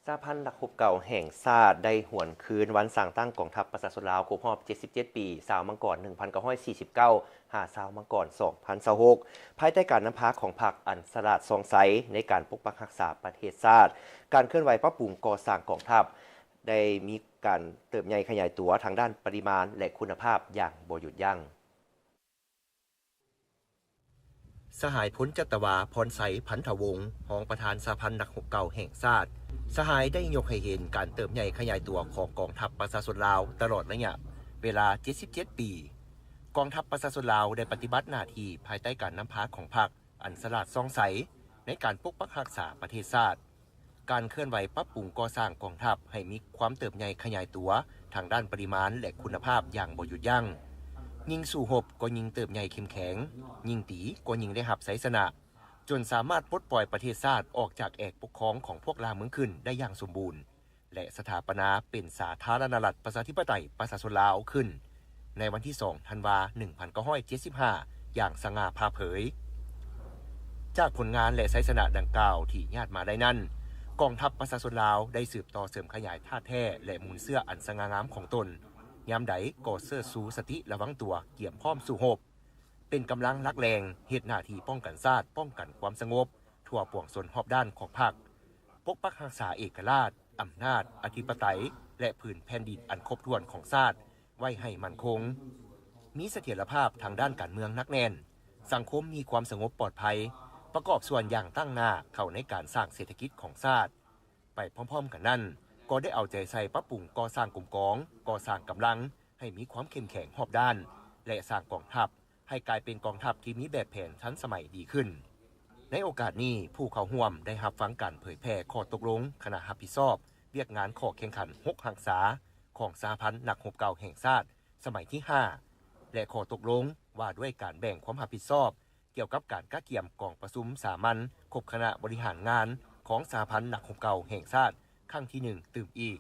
ສະຫະພັນນັກຮົບເກົ່າແຫ່ງຊາດ ໄດ້ຫວນຄືນວັນສ້າງຕັ້ງກອງທັບປະຊາຊົນລາວ ຄົບຮອບເຈັດສິບເຈັດປີ ຊາວມັງກອນ ໜຶ່ງພັນເກົ້າຮ້ອຍສີ່ສິບເກົ້າ ຫາ ຊາວມັງກອນ ສອງພັນຊາວຫົກ ພາຍໃຕ້ການນຳພາຂອງພັກອັນສະຫຼາດສ່ອງໃສ ໃນການປົກປັກຮັກສາປະເທດຊາດ. ການເຄື່ອນໄຫວປັບປຸງກໍ່ສ້າງກອງທັບ ໄດ້ມີການເຕີບໃຫຍ່ຂະຫຍາຍຕົວທາງດ້ານປະລິມານ ແລະ ຄຸນນະພາບຢ່າງບໍ່ຢຸດຢັ້ງ. ສະຫາຍ ພົນຈັດຕະວາ ພອນໄຊ ພັນທະວົງ ຮອງປະທານສະຫະພັນນັກຮົບເກົ່າແຫ່ງຊາດ, ສະຫາຍໄດ້ຍົກໃຫ້ເຫັນການເຕີບໃຫຍ່ຂະຫຍາຍຕົວຂອງກອງທັບປະຊາຊົນລາວຕະຫຼອດໄລຍະເວລາເຈັດສິບເຈັດປີ. ກອງທັບປະຊາຊົນລາວໄດ້ປະຕິບັດໜ້າທີ່ພາຍໃຕ້ການນຳພາຂອງພັກອັນສະຫຼາດສ່ອງໃສ ໃນການປົກປັກຮັກສາປະເທດຊາດ. ການເຄື່ອນໄຫວປັບປຸງກໍ່ສ້າງກອງທັບໃຫ້ມີຄວາມເຕີບໃຫຍ່ຂະຫຍາຍຕົວທາງດ້ານປະລິມານ ແລະ ຄຸນນະພາບຢ່າງບໍ່ຢຸດຢັ້ງ. ຍິ່ງສູ້ຮົບກໍຍິ່ງເຕີບໃຫຍ່ເຂັ້ມແຂງ, ຍິ່ງຕີກໍຍິ່ງໄດ້ຮັບໄຊຊະນະ, ຈົນສາມາດປົດປ່ອຍປະເທດຊາດອອກຈາກແອກປົກຄອງຂອງພວກລ່າເມືອງຂຶ້ນໄດ້ຢ່າງສົມບູນ ແລະ ສະຖາປະນາເປັນສາທາລະນະລັດປະຊາທິປະໄຕປະຊາຊົນລາວຂຶ້ນ ໃນວັນທີສອງ ທັນວາ ໜຶ່ງພັນເກົ້າຮ້ອຍເຈັດສິບຫ້າ ຢ່າງສະຫງ່າຜ່າເຜີຍ. ຈາກຜົນງານ ແລະ ໄຊຊະນະດັ່ງກ່າວທີ່ຍາດມາໄດ້ນັ້ນ, ກອງທັບປະຊາຊົນລາວໄດ້ສືບຕໍ່ເສີມຂະຫຍາຍທາດແທ້ ແລະ ມູນເຊື້ອອັນສະຫງ່າງາມຂອງຕົນ, ຍາມໃດກໍເຊີດຊູສະຕິລະວັງຕົວ, ກຽມພ້ອມສູ້ຮົບ, ເປັນກຳລັງຫຼັກແຫຼ່ງເຮັດໜ້າທີ່ປ້ອງກັນຊາດ, ປ້ອງກັນຄວາມສະຫງົບທົ່ວປວງຊົນຮອບດ້ານຂອງພັກ, ປົກປັກຮັກສາເອກະລາດ, ອຳນາດ, ອະທິປະໄຕ ແລະ ພື້ນແຜ່ນດິນອັນຄົບຖ້ວນຂອງຊາດໄວ້ໃຫ້ໝັ້ນຄົງ, ມີສະຖຽນລະພາບທາງດ້ານການເມືອງໜັກແໜ້ນ, ສັງຄົມມີຄວາມສະຫງົບປອດໄພ, ປະກອບສ່ວນຢ່າງຕັ້ງໜ້າເຂົ້າໃນການສ້າງເສດຖະກິດຂອງຊາດ. ໄປພ້ອມໆກັນນັ້ນ, ກໍໄດ້ເອົາໃຈໃສ່ປັບປຸງກໍ່ສ້າງກົມກອງ, ກໍ່ສ້າງກຳລັງໃຫ້ມີຄວາມເຂັ້ມແຂງຮອບດ້ານ ແລະ ສ້າງກອງທັບ ໃຫ້ກາຍເປັນກອງທັບທີ່ມີແບບແຜນທັນສະໄໝດີຂຶ້ນ. ໃນໂອກາດນີ້, ຜູ້ເຂົ້າຮ່ວມໄດ້ຮັບຟັງການເຜີຍແຜ່ຂໍ້ຕົກລົງຄະນະຮັບຜິດຊອບວຽກງານຂໍ້ແຂ່ງຂັນຫົກຮັກສາຂອງສະຫະພັນນັກຮົບເກົ່າແຫ່ງຊາດສະໄໝທີຫ້າ ແລະ ຂໍ້ຕົກລົງວ່າດ້ວຍການແບ່ງຄວາມຮັບຜິດຊອບກ່ຽວກັບການກະກຽມກອງປະຊຸມສາມັນຄົບຄະນະບໍລິຫານງານຂອງສະຫະພັນນັກຮົບເກົ່າແຫ່ງຊາດຄັ້ງທີໜຶ່ງຕື່ມອີກ.